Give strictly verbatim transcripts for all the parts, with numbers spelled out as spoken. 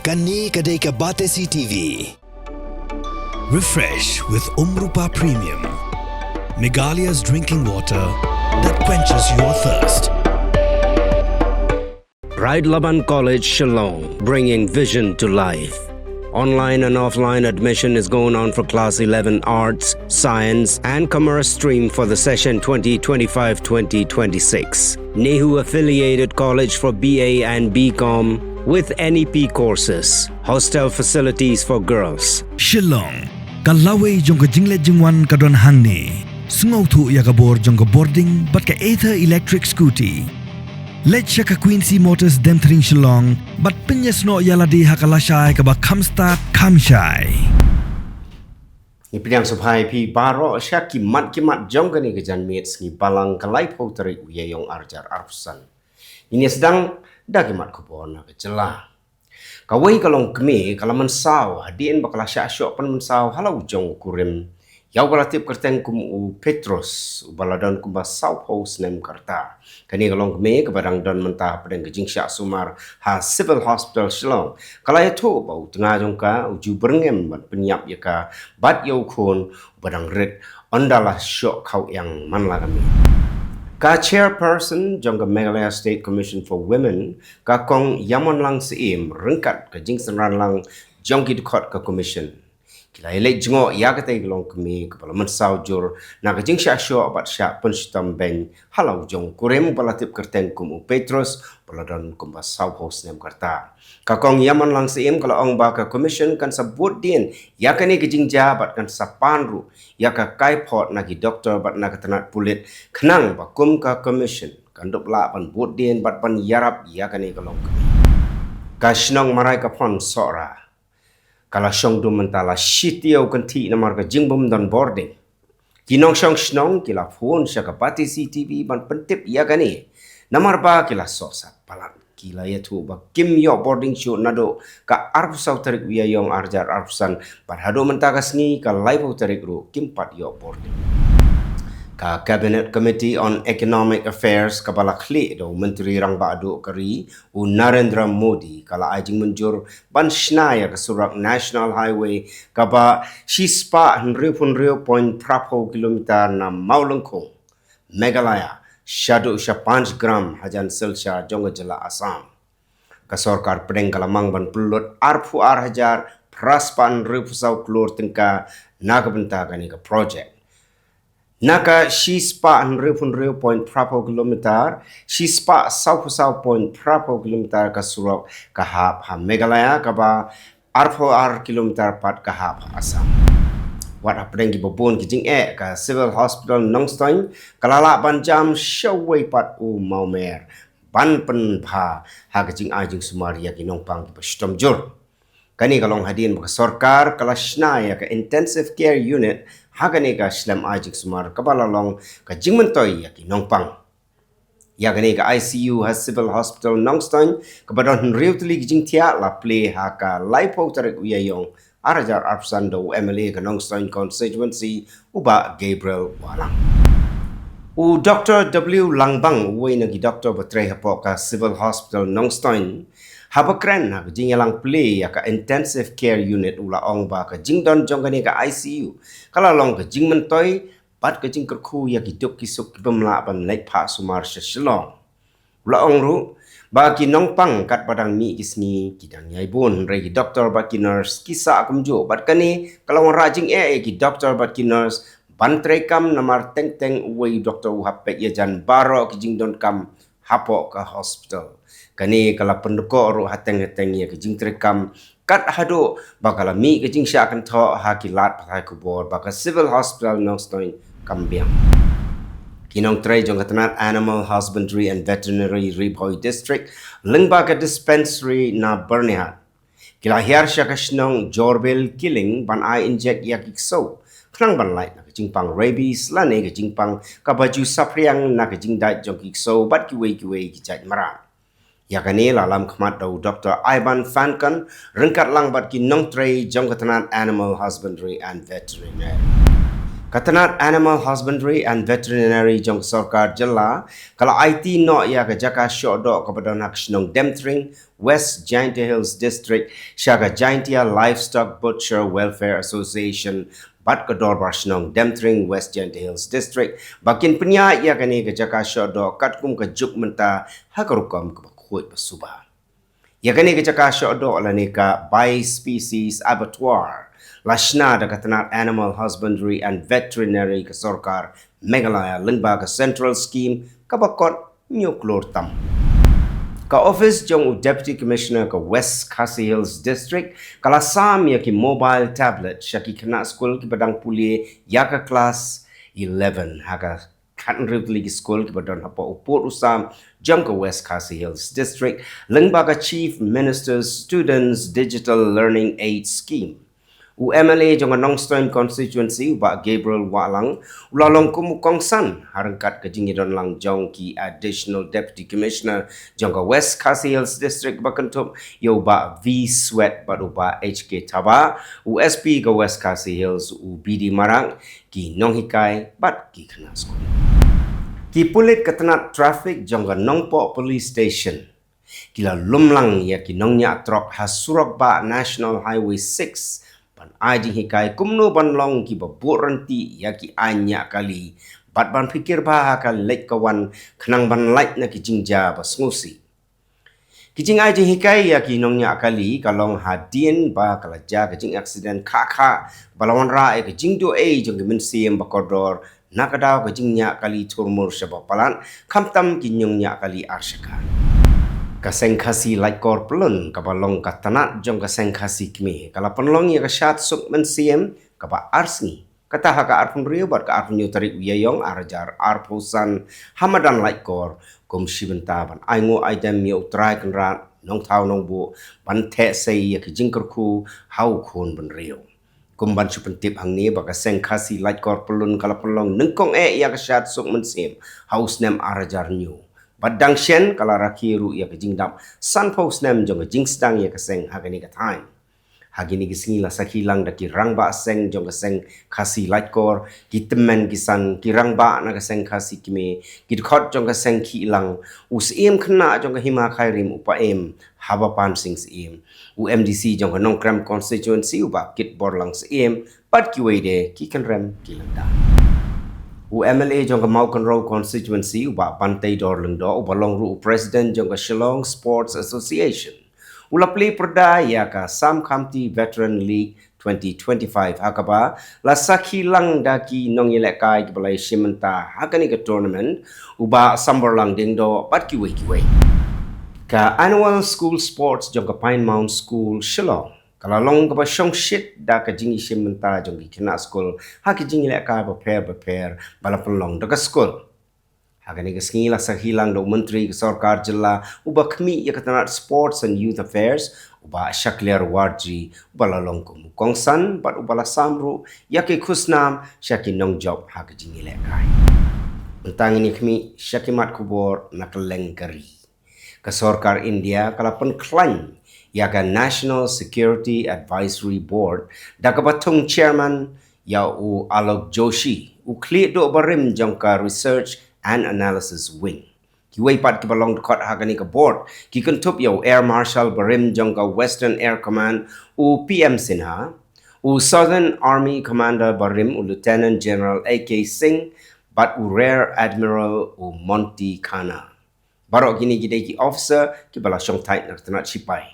Kane ka dei ka Batesi T V. Refresh with Umrupa Premium, Meghalaya's drinking water that quenches your thirst. Bright Laban College, Shillong, bringing vision to life. Online and offline admission is going on for Class eleven Arts, Science, and Commerce stream for the session twenty twenty-five twenty twenty-six. NEHU affiliated college for B A and B Com with N E P courses. Hostel facilities for girls. Shillong, ka lawei jong ka jingleit jingwan ka don hangne. Sngewthuh ïa ka bor jong ka bording bad ka Ather electric scooty. Leit sha ka Quincy Motors Demthring Shillong bad pynïasnoh ïa lade ha ka lashai kaba kham stad kham shai. Ngi pdiang sngewbha ïa phi baroh sha ki mat ki mat jong kane ka janmiet Sngi Balang ka laiphew tarik u Ïaïong arhajar arphew san. Ngin ïa sdang da ki mat khubor na ka jylla. Kawei ka longkmie ka la mynsaw hadien ba ka la shah shoh pynmynsaw ha la u jong u kurim ïa uba la tip kyrteng kum u Petrus, uba la don kumba sawphew snem ka rta. Kane ka longkmie kaba dang don mynta hapdeng ka jingshah sumar ha Civil Hospital Shillong ka la ïathuh ba u tnga jong ka u ju byrngem ban pynïap ïa ka bad ïa u khun uba dang rit ynda la shoh khawiang man la ka miet. Ka chairperson jong ka Meghalaya State Commission for Women, ka Kong Ïamonlang Syiem, ryngkat ka jingsynran lang jong ki dkhot ka commission, ki la ïaleit jngoh ïa katei ka longkmie kaba la mynsaw jur na ka jingshah shoh bad shah pynshitom beiñ ha la u jong u kurim uba la tip kyrteng kum u Petrus, uba la don kumba sawphew snem ka rta. Ka Kong Ïamonlang Syiem ka la ong ba ka commission kan sa bud dien ïa kane ka jingjia bad kan sa pan ruh ïa ka kaiphod na ki doktor bad na ka tnat pulit, khnang ba kum ka commission kan dup lah ban bud dien bad ban ïarap ïa kane ka longkmie. Ka shnong Maraikaphon Sohra ka la shong dum mynta la shi taïew kynthih namar ka jingbym don bording. Ki nongshong shnong ki la phone sha ka Batesi T V ban pyntip ïa kane, namar ba ki la sohsat palat. Ki la ïathuh ba kim ïoh bording shuh naduh ka arphew saw tarik u Ïaïong arhajar arphew san bad haduh mynta ka sngi ka laiphew tarik ruh kim pat ïoh bording. Ka Cabinet Committee on Economic Affairs kaba la khlieh da u Myntri Rangbah Duh ka ri u Narendra Modi ka la ai jingmynjur ban shna ïa ka surok National Highway kaba shispah hynriewphew hynriew point phra phew kilometer na Mawlyngkhung, Meghalaya, shaduh sha Panchgram hajan Silchar jong ka jylla Assam. Ka sorkar pdeng ka la mang ban pynlut arphew ar hajar phra spah hynriewphew saw klur tyngka na ka bynta kane ka project. Na ka shispah hynriewphew hynriew point phra phew kilometer, shispah sawphew saw point phra phew kilometer ka surok ka hap ha Meghalaya, kaba arphew ar kilometer pat ka hap ha Assam. Wat hapdeng kiba bun ki jingeh, ka Civil Hospital Nongstoiñ ka la lah ban jam shawei pat u mawmer ban pynbha ha ka jingai jingsumar ïa ki nongpang kiba shitom jur. Kane ka long hadien ba ka sorkar ka la shna ïa ka Intensive Care Unit ha kane ka shlem ai jingsumar kaba la long ka jingmyntoi ïa ki nongpang. Ïa kane ka I C U ha Civil Hospital Nongstoiñ kaba don hynriew tylli ki jingthiah la plie ha ka laiphew tarik u Ïaïong arhajar arphew san da u M L A ka Nongstoiñ Constituency, u Bah Gabriel Wahlang. U Doktor W Langbang, uwei na ki doktor ba trei hapoh ka Civil Hospital Nongstoiñ, haba kren ha ka jingïalang plie ïa ka Intensive Care Unit, u la ong ba ka jingdon jong kane ka I C U ka la long ka jingmyntoi bad ka jingkyrkhu ïa ki duk ki suk ki bym lah ban leit phah sumar sha Shillong. U la ong ruh ba ki nongpang katba dang mih ki sngi ki dang ïai bun, hynrei ki doktor bad ki nurse ki sah kumjuh, bad kane ka la wanrah jingeh ïa ki doktor bad ki nurse ban treikam, namar teng teng uwei u doktor u hap peit ïajan baroh ki jingdonkam hapoh ka hospital. Kane ka la pyndkoh ruh hateng hateng ïa ka jingtreikam, kat haduh ba ka la mih ka jingshah kynthoh ha ki lad pathai khubor ba ka Civil Hospital Nongstoiñ kam biang. Ki nongtrei jong ka tnat Animal Husbandry and Veterinary, Ri Bhoi District, lyngba ka dispensary na Byrnihat, ki la hiar sha ka shnong Jorbel Kiling ban ai injek ïa ki ksew khnang ban lait na ka jingpang rabies lane ka jingpang kaba ju saphriang na ka jingdait jong ki ksew bad kiwei kiwei ki jait mrad. Ïa kane la lam khmat da u Doktor Ivan Fankon ryngkat lang bad ki nongtrei jong ka tnat Animal Husbandry and Veterinary. Ka tnat Animal Husbandry and Veterinary jong ka sorkar jylla ka la aiti noh ïa ka jaka shoh doh kaba don ha ka shnong Demtring, West Jaintia Hills District, sha ka Jaintia Livestock Butcher Welfare Association bad ka dorbar shnong Demtring, West Jaintia Hills District, ba kin pynïaid ïa kane ka jaka shoh doh katkum ka juk mynta ha ka rukom kaba khuid ba suba. Ïa kane ka jaka shoh doh lane ka bi-species abattoir la shna da ka tnat Animal Husbandry and Veterinary ka sorkar Meghalaya lyngba ka Central Scheme kaba kot hynñiew klur tam. Ka office jong u Deputy Commissioner ka West Khasi Hills District ka la sam ïa ki mobile tablet sha ki khynnah skul kiba dang pule ïa ka klas eleven ha ka khathynriew tylli ki skul kiba don hapoh u pud u sam jong ka West Khasi Hills District lyngba ka Chief Minister's Students Digital Learning Aid Scheme. U M L A jong ka Nongstoiñ Constituency, u Bah Gabriel Wahlang, u la long kum u kongsan ha ryngkat ka jingïadon lang jong ki Additional Deputy Commissioner jong ka West Khasi Hills District ba kynthup ïa u Bah V Swet bad u Bah H K Thabah, u S P ka West Khasi Hills, u B D Marak, ki nonghikai bad ki khynnah skul. Ki pulit ka tnat traffic jong ka Nongpoh Police Station ki la lum lang ïa ki nongñiah trok ha surok bah National Highway six ban ai jinghikai kumno ban long kiba buh rynti ïa ki aiñ ñiah kali bad ban phikir bha ha ka leit ka wan khnang ban lait na ki jingjia ba sngewsih. Ki jingai jinghikai ïa ki nongñiah kali ka long hadien ba ka la jia ka jingaccident khah khah ba la wanrah ïa ka jingduh ei jong ki mynsiem ba kordor na ka daw ka jingñiah kali thurmur sha ba palat, khamtam ki nongñiah kali ar shaka. Ka Seng Khasi Laitkor Pyllun kaba long ka tnat jong ka Seng Khasi Kmie ka la pynlong ïa ka shad suk mynsiem kaba ar sngi. Kata ha ka arphew hynriew bad ka arphew hynñiew tarik u Ïaïong ar hajar arphew san ha madan Laitkor kum shi bynta ban ai nguh ai dem ïa u trai kynrad nongthaw nongbuh ban theh sei ïa ki jingkyrkhu ha u khun bynriew. Kum ban shu pyntip hangne ba ka Seng Khasi Laitkor Pyllun ka la pynlong nyngkong eh ïa ka shad suk mynsiem ha u snem ar hajar hynñiew. Bad dang shen ka la rakhe ruh ïa ka jingdap sanphew snem jong ka jingsdang ïa ka seng ha kane ka thaiñ. Ha kine ki sngi la sakhi lang da ki rangbah seng jong ka Seng Khasi Laitkor, ki tymmen ki san, ki rangbah na ka Seng Khasi Kmie, ki dkhot jong ka Seng Khih Lang, u Syiem Khynnah jong ka Hima Khyrim u Paiem Habapansing Syiem, u M D C jong ka Nongkrem Constituency u Bah Kitborlang Syiem bad kiwei de ki kynrem ki lynda. U M L A jong ka Mawkynrew Constituency u Bah Banteidor Lyngdoh uba long ruh u President jong ka Shillong Sports Association u la plie pyrda ïa ka Sam Khamti Veteran League twenty twenty-five ha kaba la sakhi lang da ki nongïalehkai kiba la ïashim bynta ha kane ka tournament, u Bah Samborlang Diengdoh bad kiwei kiwei. Ka Annual School Sports jong ka Pine Mount School Shillong ka la long kaba shongshit da ka jingïashim bynta jong ki khynnah skul ha ki jingïalehkai bapher bapher ba la pynlong da ka skul. Ha kane ka sngi la sakhi lang da u Myntri ka Sorkar Jylla uba khmih ïa ka tnat Sports and Youth Affairs, u Bah Shakliar Warjri, uba la long kum u kongsan bad uba la sam ruh ïa ki khusnam sha ki nongjop ha ka jingïalehkai. Mynta ngin ïa khmih sha ki mat khubor na kylleng ka ri. Ka Sorkar India ka la pynkhlaiñ ïa ka National Security Advisory Board da kaba thung chairman ïa u Alok Joshi, u khlieh duh barim jong ka Research and Analysis Wing. Kiwei pat kiba long dkhot ha kane ka board ki kynthup ïa u Air Marshal barim jong ka Western Air Command, u P M Sinha, u Southern Army Commander barim, u Lieutenant General A K Singh, bad u Rear Admiral, u Monty Khanna. Baroh kine ki dei ki officer kiba la shongthait na ka tnat shipai.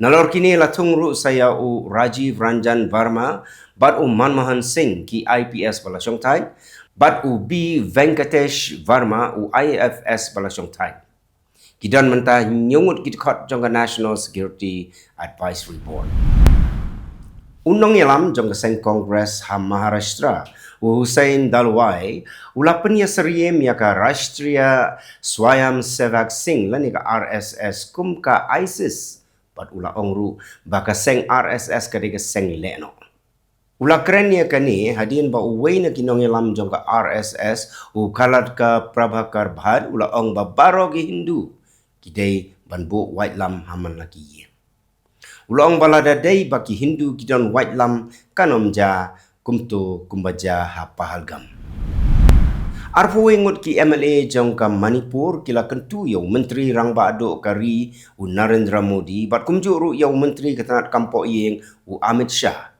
Nalor kine la thung ruh sa ïa u Rajiv Ranjan Verma bad u Manmohan Singh, ki I P S ba la shongthait, bad u B Venkatesh Verma, u I F S ba la shongthait. Ki don mynta hynñiew ngut ki dkhot jong ka National Security Advisory Board. U nongïalam jong ka seng Congress ha Maharashtra, u Hussein Dalwai, u la pynïasyriem ïa ka Rashtriya Swayamsevak Sangh lane ka R S S kum ka ISIS, bad u la ong ruh ba ka seng R S S ka dei ka seng lehnoh. U la kren ïa kane hadien ba uwei na ki nongïalam jong ka R S S, u Kaladka Prabhakar Bhatt, u la ong ba baroh ki Hindu ki dei ban buh waitlam ha man la ki ïing. U la ong ba lada dei ba ki Hindu ki don waitlam, kan ym jia kumto kumba jia ha Pahalgam. Arphew wei ngut ki M L A jong ka Manipur ki la kyntu ïa u Myntri Rangbah Duh ka ri u Narendra Modi bad kumjuh ruh ïa u Myntri ka tnat kam poh ïing u Amit Shah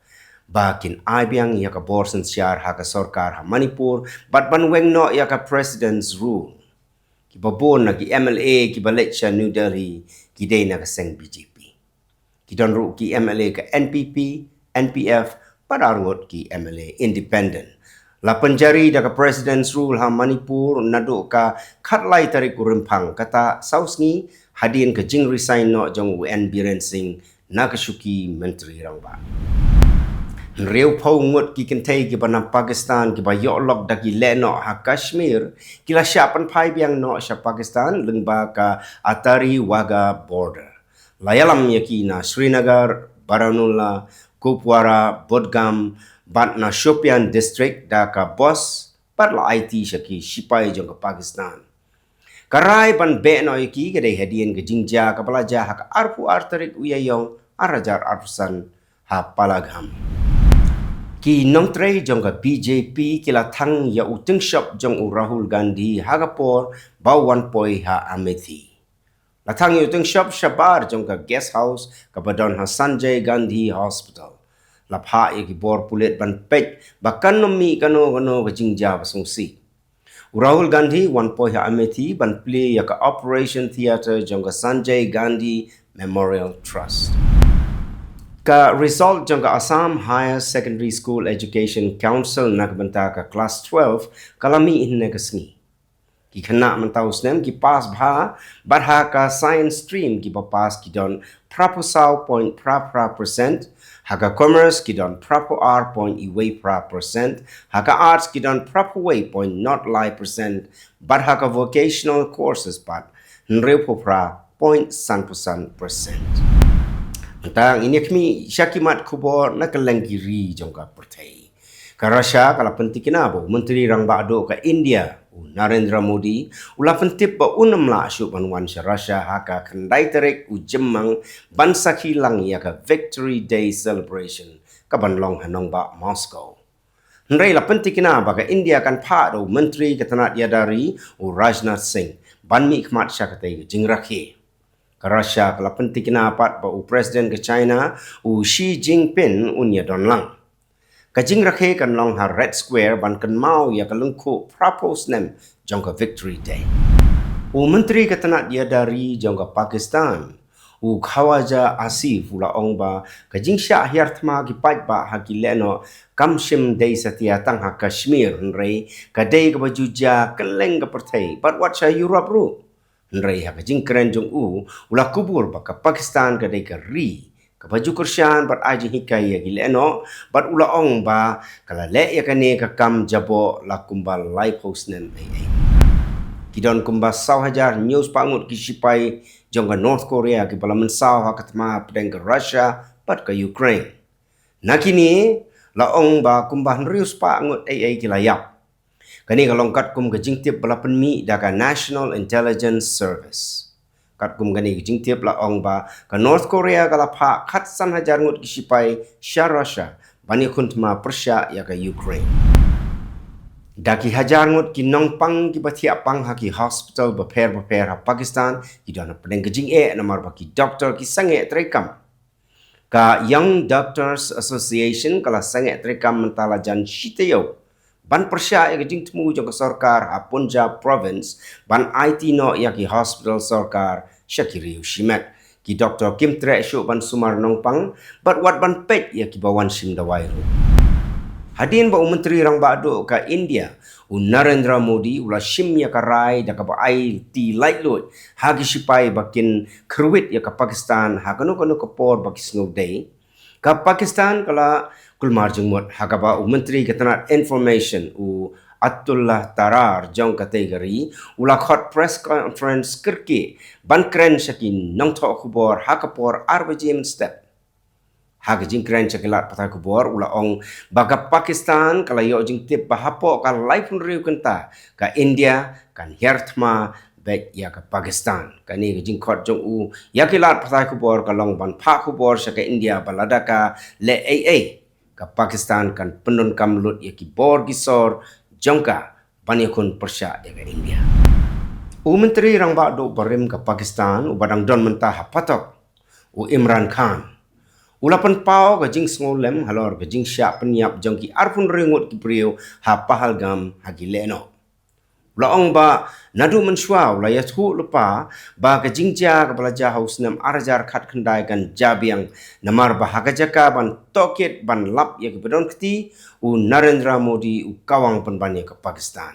ba kin ai biang ïa ka bor synshar ha ka sorkar ha Manipur bad ban weng noh ïa ka President's Rule. Kiba bun na ki M L A kiba leit sha New Delhi ki dei na ka seng B J P. Ki don ruh ki M L A ka N P P, N P F, bad ar ngut ki M L A independent. La pynjari da ka President's Rule ha Manipur naduh ka khatlai tarik u Rymphang, kata saw sngi hadien ka jingresign noh jong u N Biren Singh na ka shuki Myntri Rangbah. Hynriewphew ngut ki kynthei kiba na Pakistan kiba ïoh lok da ki lehnoh ha Kashmir ki la shah pynphai biang noh sha Pakistan lyngba ka Attari Wagah border. La ïalam ïa ki na Srinagar, Baramulla, Kupwara, Budgam, bad na Shopian district da ka bus bad la aiti sha ki shipai jong ka Pakistan. Ka rai ban beh noh ïa ki ka dei hadien ka jingjia kaba la jia ha ka arphew ar tarik u Ïaïong ar hajar arphew san ha Pahalgam. Ki nongtrei jong ka B J P ki la thang ïa u tyngshop jong u Rahul Gandhi ha ka por ba u wan poi ha Amethi. La thang ïa u tyngshop shabar jong ka guest house kaba don ha Sanjay Gandhi Hospital. La phah ïa ki bor pulit ban peit ba kan ym mih kano kano ka jingjia ba sngewsih. U Rahul Gandhi u wan poi ha Amethi ban plie ïa ka Operation Theatre jong ka Sanjay Gandhi Memorial Trust. Ka result jong ka Assam Higher Secondary School Education Council na ka bynta ka klas twelve ka la mih hynne ka sngi. Ki khynnah mynta u snem ki pass bha, bad ha ka science stream kiba pass ki don phraphew saw point phra phra percent, ha ka commerce ki don phraphew ar point wei phra percent, ha ka arts ki don phraphew wei point nod lai percent, bad ha ka vocational courses pat hynriewphew phra point sanphew san percent. Mynta ngin ïa khmih sha ki mat khubor na kylleng ki ri jong ka pyrthei. Ka Russia ka la pyntikna ba u Myntri Rangbah Duh ka India u Narendra Modi u la pyntip ba un ym lah shuh ban wan sha Russia ha ka khyndai tarik u Jymmang ban sakhi lang ïa ka Victory Day celebration kaban long ha nongbah Moscow. Hynrei la pyntikna ba ka India kan phah da u Myntri ka tnat ïada ri u Rajnath Singh ban mihkhmat sha katei ka jingrakhe. Ka Russia ka la pyntikna pat ba u President ka China u Xi Jinping un ïadon lang. Ka jingrakhe kan long ha Red Square ban kynmaw ïa ka lyngkhuh phraphew snem jong ka Victory Day. U Myntri ka tnat ïada ri jong ka Pakistan u Khawaja Asif u la ong ba ka jingshah hiar thma ki paidbah ha ki lehnoh kam shym dei satia tang ha Kashmir, hynrei ka dei kaba ju jia kylleng ka pyrthei bad wat sha Europe ruh. Hynrei ha ka jingkren jong u u la kubur ba ka Pakistan ka dei ka ri kaba ju kyrshan bad ai jinghikai ïa ki lehnoh, bad u la ong ba ka la leh ïa kane ka kam jaboh la kumba laiphew snem ei ei. Ki don kumba saw hajar hynñiew spah ngut ki shipai jong ka North Korea kiba la mynsaw ha ka thma hapdeng ka Russia bad ka Ukraine. Na kine la ong ba kumba hynriew spah ngut ei ei ki la ïap. Kane ka long katkum ka jingtip ba la pynmih da ka National Intelligence Service. Katkum kane ka jingtip la ong ba ka North Korea ka la phah khatsan hajar ngut ki shipai sha Russia ban ïakhun thma pyrshah ïa ka Ukraine. Da ki hajar ngut ki nongpang kiba thiah pang ha ki hospital bapher bapher ha Pakistan ki don hapdeng ka jingeh namar ba ki doktor ki sangeh treikam. Ka Young Doctors Association ka la sangeh treikam mynta la jan shi taïew ban pyrshah ïa ka jingthmu jong ka sorkar ha Punjab province ban aiti noh ïa ki hospital sorkar sha ki riew shimet. Ki doktor kim treh shuh ban sumar nongpang bad wat ban peit ïa kiba wan shim dawai ruh. Hadien ba u Myntri Rangbah Duh ka India u Narendra Modi u la shim ïa ka rai da kaba aiti laitluid ha ki shipai ba kin kyrwit ïa ka Pakistan ha kano kano ka por ba ki sngewdei, ka Pakistan ka la kulmar jingmut ha kaba u Myntri ka tnat Information u Atullah Tarar jong katei ka ri u la khot press conference kyrkieh ban kren sha ki nongthoh khubor ha ka por ar baje mynstep. Ha ka jingkren sha ki lad pathai khubor u la ong ba ka Pakistan ka la ïoh jingtip ba hapoh ka laiphew hynriew kynta ka India kan hiar thma beit ïa ka Pakistan. Kane ka jingkhot jong u ïa ki lad pathai khubor ka long ban phah khubor sha ka India ba lada ka leh ei ei ka Pakistan kan pyndonkam lut ïa ki bor ki sor jong ka ban ïakhun pyrshah ïa ka India. U Myntri Rangbah Duh barim ka Pakistan, uba dang don mynta ha patok, u Imran Khan, u la pynpaw ka jingsngewlem halor ka jingshah pynïap jong ki arphew hynriew ngut ki briew ha Pahalgam ha ki lehnoh. U la ong ba naduh mynshuwa u la ïathuh lypa ba ka jingjia kaba la jia ha u snem ar hajar khatkhyndai kan jia biang, namar ba ha ka jaka ban tohkit ban lap ïa kiba don kti, u Narendra Modi u kawang pynban ïa ka Pakistan.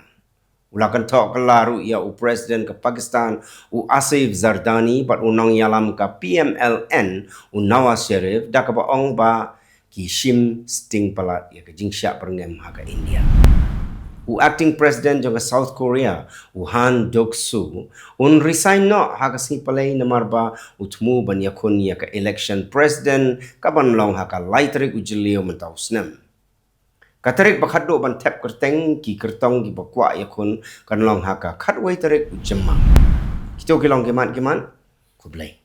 U la kynthoh kylla ruh ïa u President ka Pakistan, u Asif Zardani, bad u nongïalam ka P M L N, u Nawaz Sharif, da kaba ong ba ki shim sting palat ïa ka jingshah byrngem ha ka India. U Acting President jong ka South Korea, u Han Duck-soo, un resign noh ha ka sngi Palei namar ba u thmu ban ïakhun ïa ka election President kaban long ha ka lai tarik u Jylliew mynta u snem. Ka tarik ba khatduh ban thep kyrteng ki kyrtong kiba kwah ïakhun kan long ha ka khatwei tarik u Jymmang. Kito ki long ki mat ki mat. Khublei.